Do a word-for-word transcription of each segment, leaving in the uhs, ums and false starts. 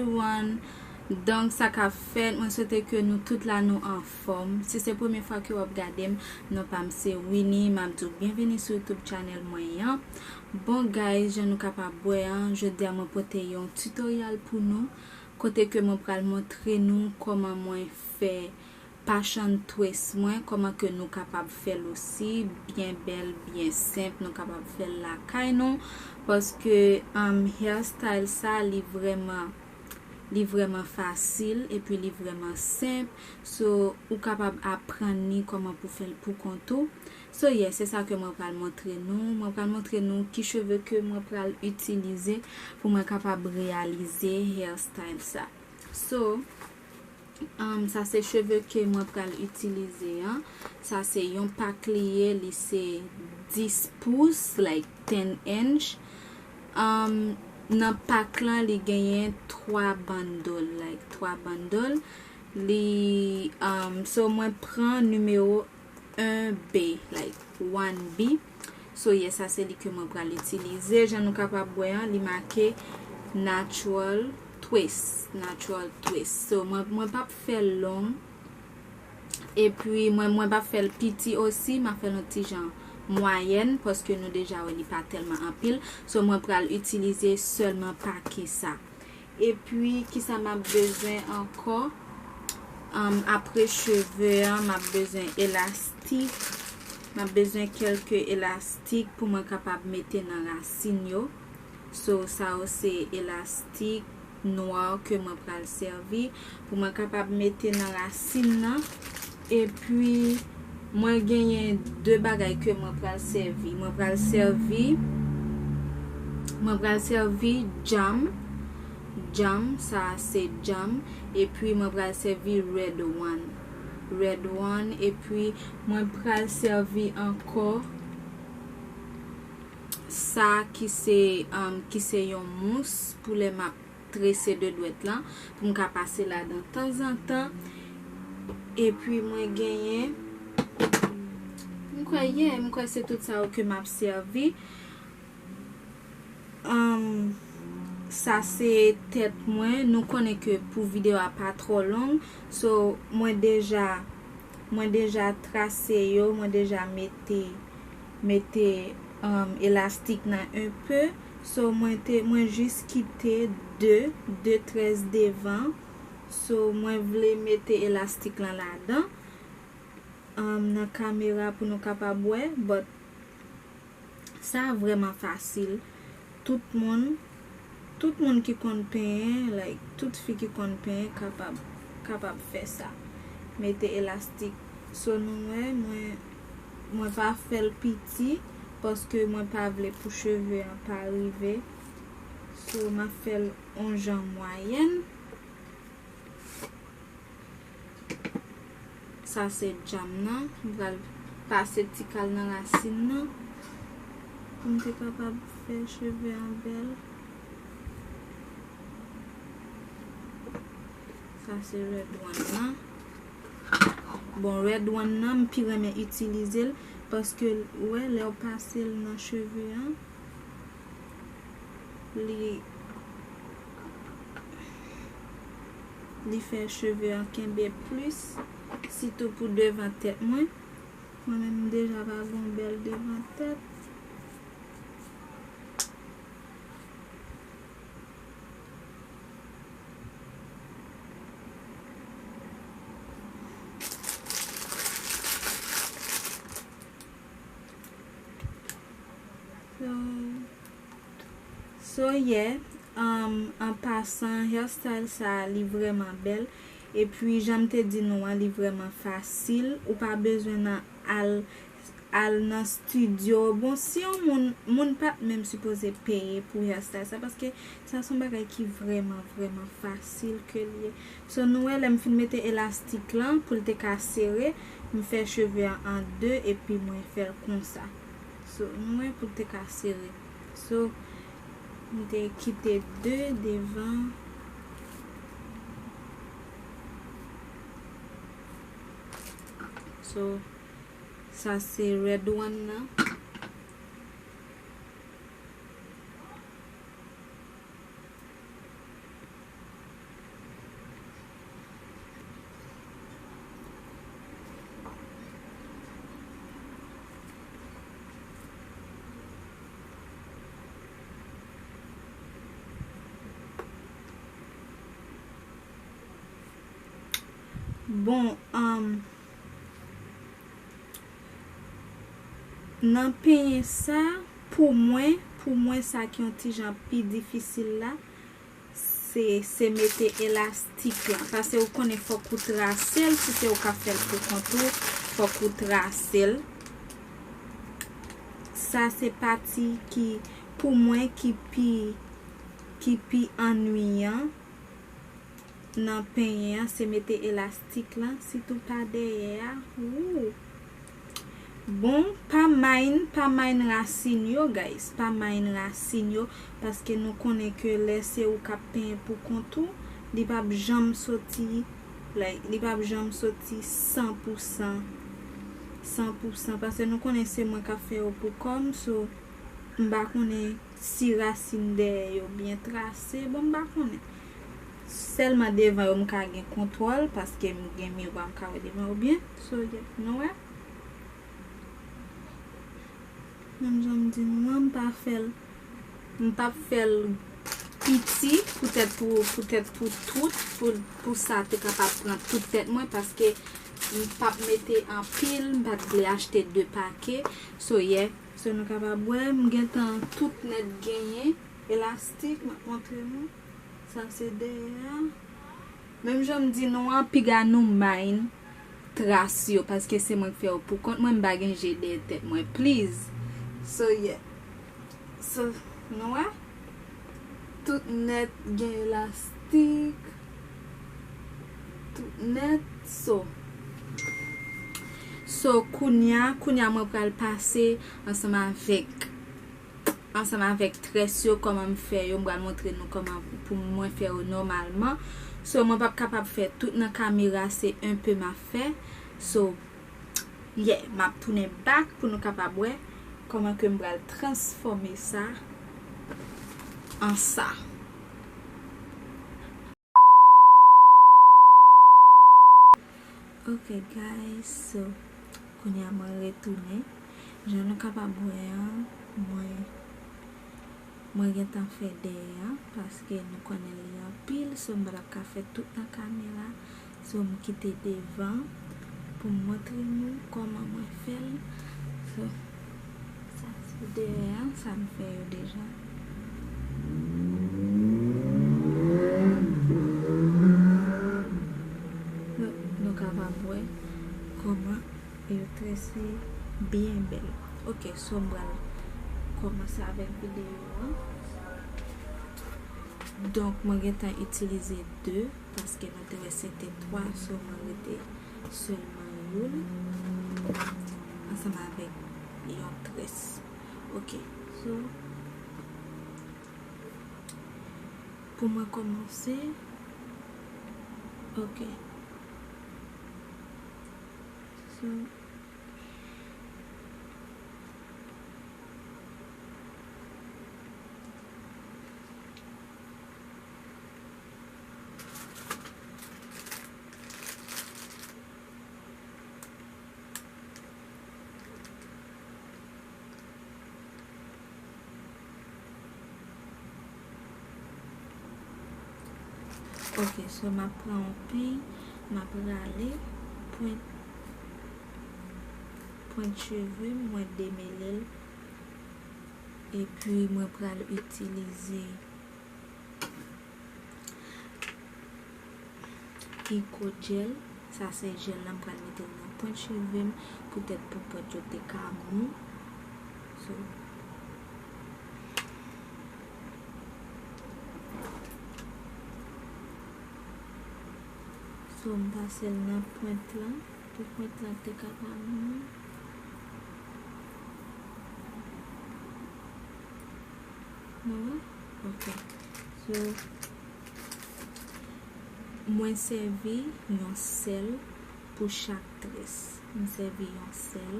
Everyone. Donk, sa k ap fèt, mwen swete ke nou tout la nou anfòm. Si se premye fwa ke w ap gade m, non pa m se Winnie, m ap di w byenveni sou YouTube channel mwen an. Bon, guys, jan nou kapab wè an, jodi a mwen pote yon tutorial pou nou, kote ke mwen pral montre nou kòman mwen fè passion twist mwen, kòman ke nou kapab fè l osi, byen bèl, byen senp, nou kapab fè l lakay nou, paske, um, hairstyle sa, li vrèman, li vrèman fasil, epi li vrèman senp, so, ou kapab aprann li kòman pou fè l pou kont ou. So, yeah, se sa ke mwen pral montre nou. Mwen pral montre nou ki cheve ke mwen pral itilize pou mwen kapab reyalize hairstyle sa. So, um, sa se cheve ke mwen pral itilize an. Sa se yon pak li ye, li se dis pous, like ten inch. Um, nan pak lan, li genyen twa bandol, like twa bandol. Li, um, so mwen pran nimewo en B, like one B. So, yes, sa se li ke mwen pral itilize. Jan nou kapab wè an, li make natural twist, natural twist. So, mwen, mwen p ap fè l long. Epi, mwen, mwen p ap fè l piti osi, m ap fè l yon ti jan mwayèn, paske nou deja wè li pa tèlman anpil. So, mwen pral itilize sèlman pake sa. Epi, kisa m ap bezwen ankò? Um, apre cheve an, m ap bezwen elastik. M ap bezwen kèlke elastik pou mwen kapab mete nan rasin yo. So, sa yo se elastik nwa ke mwen pral sèvi pou mwen kapab mete nan rasin nan. Epi, mwen genyen de bagay ke mwen pral sèvi. Mwen pral sèvi, mwen pral sèvi djam. Djam, sa a se djam. Epi, mwen pral sèvi red one. Red one. Epi, mwen pral sèvi ankò sa ki se, um, ki se yon mous pou lè m ap trese de dwèt lan, pou m ka pase ladan tanzantan. Epi mwen genyen, m kwè, yeah, m kwè se tout sa yo ke m ap sèvi. Um, sa se tèt mwen. Nou konnen ke pou videyo a pa twò long, so mwen deja, mwen deja trase yo, mwen deja mete, mete, um, elastik nan un peu. So, mwen te, mwen jis kite de, de très devan. So, mwen vle mete elastik lan ladan, um, nan kamera pou nou kapab wè, but sa vrèman fasil. Tout moun, tout moun ki konn penyen, like, tout fi ki konn penyen kapab, kapab fè sa. Mete elastik. So, nou wè, mwen, mwen pa fè l piti, paske mwen pa vle pou cheve an pa rive. So, m ap fè l on jan mwayèn. Sa se djam nan. M pral pase ti kal nan rasin nan pou m te kapab fè cheve an bèl. Sa se red one nan. Bon, red one nan, m pi renmen itilize l paske, ou wè, lè w pase l nan cheve an, li, li fè cheve an kenbe plis, sitou pou devan tèt mwen. Mwen menm, m deja pa gen yon bèl devan tèt. So, so, yeah, um, an pasan, hairstyle sa, li vrèman bèl. Epi, jan m te di nou an, li vrèman fasil. Ou pa bezwen nan al, al nan estidyo. Bon, si yon moun, moun pa t menm sipoze peye pou hairstyle sa, paske sa se yon bagay ki vrèman, vrèman fasil ke l ye. So, nou wè, lè m fin mete elastik lan pou l te ka sere, m fè cheve an an de epi mwen fè l konsa. So, nou wè, pou l te ka sere. So, m te kite de devan. So, sa se red one nan. Bon, um, nan penyen sa, pou mwen, pou mwen, sa ki yon ti jan pi difisil la, se, se mete elastik lan. Paske ou konnen fòk ou trase l, si se ou k ap fè l pou kont ou, fòk ou trase l. Sa se pati ki, pou mwen, ki pi, ki pi annuyan nan penyen an, se mete elastik lan, sitou pa dèyè a. Wou! Bon, pa mind, pa mind rasin yo, guys. Pa mind rasin yo, paske nou konnen ke lè se ou k ap penyen pou kont ou, li p ap janm soti, like, li p ap janm soti san pou san. San pou san, paske nou konnen se mwen k ap fè yo pou kò m, so, m pa konnen si rasin dèyè yo byen trase, bon, m pa konnen. Sèlman devan yo, m ka gen kontwòl, paske m gen miwa, m ka wè devan yo byen. So, yeah, nou wè? Menm jan m di nou an, m pa fè l, m p ap fè l piti, poutèt pou, poutèt pou tout, pou, pou sa te kapab pran tout tèt mwen, paske m p ap mete anpil, m pa t vle achte de pake. So, yeah, so nou kapab wè, m gentan tout nèt genyen elastik, m ap montre nou. Sa se dèyè a. Menm jan m di nou an, piga nou mind tras yo, paske se mwen k fè yo pou kont mwen, m pa gen je dèyè tèt mwen, please. So, yeah. So, nou wè? Tout nèt gen elastik. Tout nèt. So. So, kounya, kounya mwen pral pase ansanm avèk ansanm avèk très yo, kòman m fè yo, m pral montre nou kòman pou mwen fè yo nòmalman. So, mwen p ap kapab fè tout nan kamera, se enpe m ap fè. So, yeah, m ap tounen back pou nou kapab wè kòman ke m pral transfòme sa an sa. Ok, guys, so, kounye a mwen retounen. Jan nou kapab wè an, mwen, mwen gentan fè dèyè an, paske nou konnen li anpil, so m pa t ap ka fè tout nan kamera. So, m kite devan pou m montre nou kòman mwen fè l. So, sa se dèyè an, sa m fè yo deja. Nou, nou kapab wè kòman yo trese byen bèl. Ok, so m pral kòmanse avèk videyo an. Donk, mwen gentan itilize de, paske nou te wè se te twa, so mwen rete sèlman youn ansanm avèk yon très. Ok, so, pou mwen kòmanse, ok. So, Ok, so m ap pran yon peny, m ap rale pwent, pwent cheve m, mwen demele l, epi mwen pral itilize Kiko Gel, sa se jèl la m pral mete l nan pwent cheve m, poutèt pou pwent yo te ka mou. So, so m pase l nan pwent lan, pou pwent lan te ka pa mou. Nou wè? Ok. So, mwen sèvi yon sèl pou chak très. M sèvi yon sèl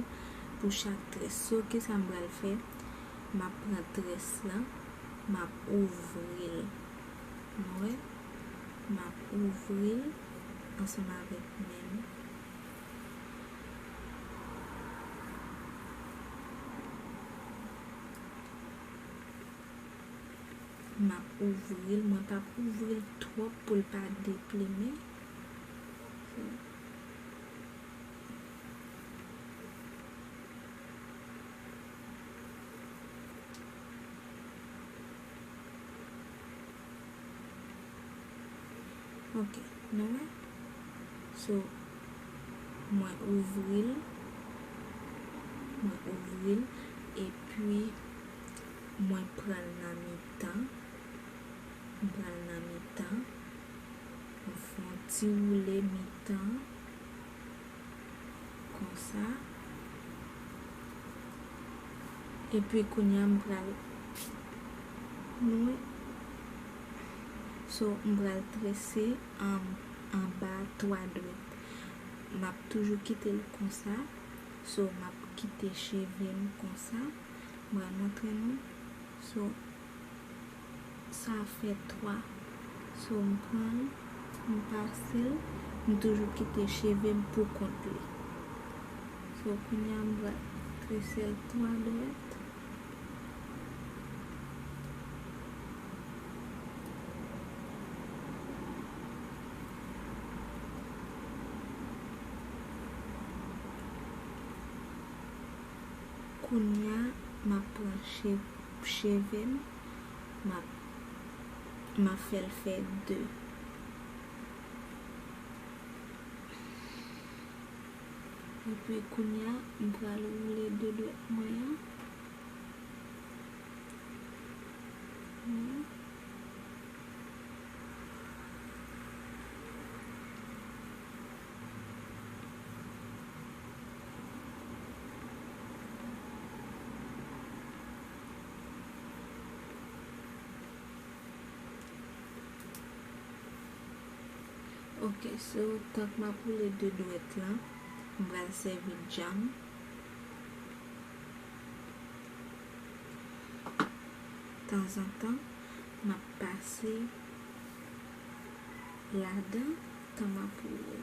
pou chak très. So, kisa m pral fè? M ap pran très lan, m ap ouvri l. Nou wè? M ap ouvri l ansanm avèk men m. M ap ouvri l, mwen p ap ouvri l twòp pou l pa deplimen. Ok, nou wè? So, mwen ouvri l, mwen ouvri l, epi mwen pran l nan mitan, mwen pran l nan mitan, mwen fè yon ti woule mitan, konsa. Epi kounye a m pral, nou wè? So, m pral trese an, anba twa dwèt. M ap toujou kite l konsa. So, m ap kite cheve m konsa. M pral montre nou. So, sa fè twa. So, m pran l, m pase l, m toujou kite cheve m pou kont li. So, kounye a m pral trese l twa dwèt. Kounye a, m ap pran che-, cheve m, m ap, m ap fè l fè de. Epi kounye a, m pral woule de dwèt mwen an. Wi. Ok, so, tank m ap woule de dwèt lan, m pral sèvi djam. Tanzantan, m ap pase ladan, tan m ap woule.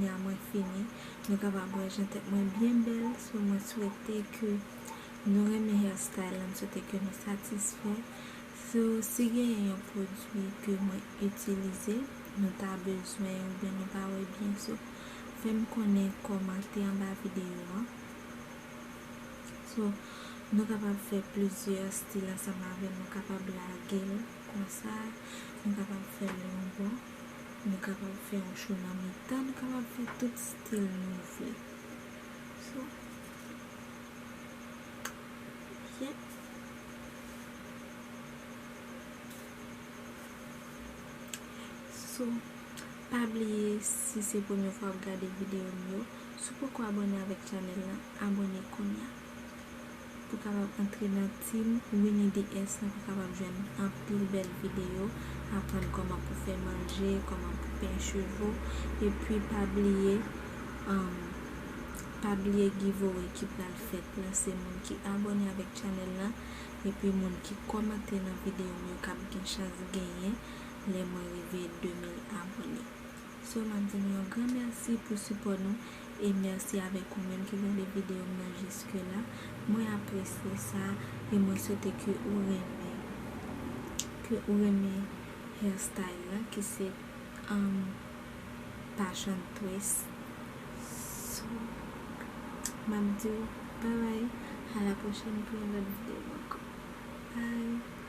Kounye a mwen fini, nou kapab wè jan tèt mwen byen bèl. So, mwen swete ke nou renmen hairstyle la, m swete ke nou satisfè. So, si genyen yon pwodui ke mwen itilize, nou ta bezwen oubyen nou pa wè byen, so, fè m konnen, kòmante anba videyo an. So, nou kapab fè plizyè stil ansanm avè l, nou kapab lage l konsa, nou kapab fè l yon bò, nou kapab fè yon chou nan mitan, nou kapab fè tout stil nou vle. So, yep. So, pa bliye, si se premye fwa w ap gade videyo m yo, si w poko abòne avèk chanèl la, abòne kounye a. Pou kapab antre nan team Winnie D S la, pou kapab jwenn anpil bèl videyo, aprann kòman pou fè manje, kòman pou penyen cheve w, epi pa bliye, um, pa bliye giveaway ki pral fèt la, se moun ki abòne avèk chanèl la, epi moun ki kòmante nan videyo m yo k ap gen chans genyen lè mwen rive de mil abòne. So, m ap di nou yon gran mèsi pou sipò nou, e mèsi avèk ou menm ki gade videyo m nan jiske la. Mwen apresye sa, e mwen swete ke ou renmen, ke ou renmen hairstyle la, ki se, um, Passion Twist. So, m ap di w bye bye, a la pwochèn pou yon lòt videyo ankò. Bye.